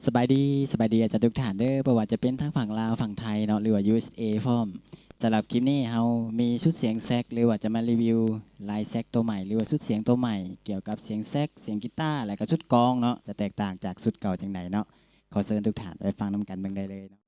ສະບາຍດີ ສະບາຍດີອາຈານທຸກທ່ານເດີ ບໍ່ວ່າຈະເປັນທັງຝັ່ງລາວ ຝັ່ງໄທເນາະ ຫຼືວ່າ ຢູເອສເອ ພ້ອມ. ສຳລັບຄລິບນີ້ເຮົາມີຊຸດສຽງແຊັກ ຫຼືວ່າຈະມາຣີວິວລາຍແຊັກໂຕໃໝ່ ຫຼືວ່າຊຸດສຽງໂຕໃໝ່ ກ່ຽວກັບສຽງແຊັກ ສຽງກີຕາ ແລະກະຊຸດກອງເນາະ ຈະແຕກຕ່າງຈາກຊຸດເກົ່າຈັ່ງໃດເນາະ. ຂໍເຊີນທຸກທ່ານໄປຟັງນຳກັນເບິ່ງໄດ້ເລີຍເນາະ.